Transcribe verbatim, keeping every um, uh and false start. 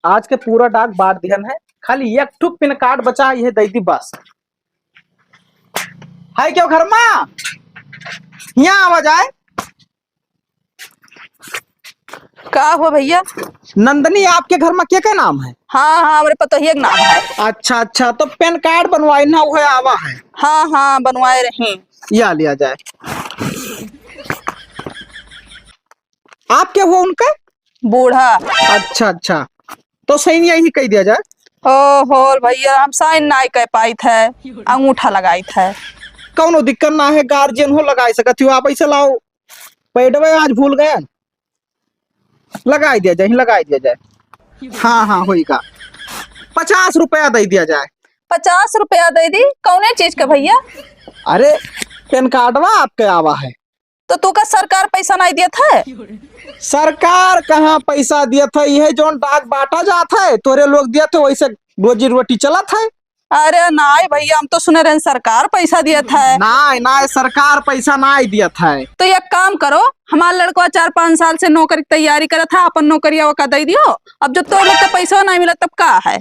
आज के पूरा डाक बांट दिहन है, खाली एक ठो पिन कार्ड बचा, यह दे दी बस। है क्यों घर मा? यहाँ आवा जाए। का हो भैया? नंदनी, आपके घर मा के के नाम है? हाँ, हाँ, हमरे पतोहिया के नाम है। अच्छा, अच्छा, तो पैन कार्ड बनवाई ना, वह आवा है। हाँ, हाँ, बनवाए रही। या लिया जाए। आपके हुआ उनका? बूढ़ा। अच्छा, अच्छा, तो सही यही कह दिया जाए। ओ हो भैया, हम साइन नाई कर पाइत है, अंगूठा लगाइत है। कौनो दिक्कत ना है, गार्जियन हो लगाई सकत हो आप। ऐसे लाओ, पैडवे आज भूल गए, लगाई दिया जाए, लगाई दिया जाए। हाँ, हाँ, होई का, पचास रुपया दे दिया जाए। पचास रुपया दे दी? कौने चीज का भैया? अरे, पैन कार्डवा आपके आवा है। तो तू का सरकार पैसा नहीं दियत है? सरकार कहाँ पैसा दियत है? यह जौन डाक बांटा जात है, तोरे लोग दियत है, वैसे रोजी रोटी चलत है। अरे नाई भैया, हम तो सुने रहन सरकार पैसा दियत है। नाई, नाई, सरकार पैसा नाई दियत है। तो एक काम करो, हमार लड़कवा चार पाँच साल से नौकरी की तैयारी करत है, अपन नौकरिया ओका दे दियो। अब जब तो लोग का पैसा नहीं मिला तब का है?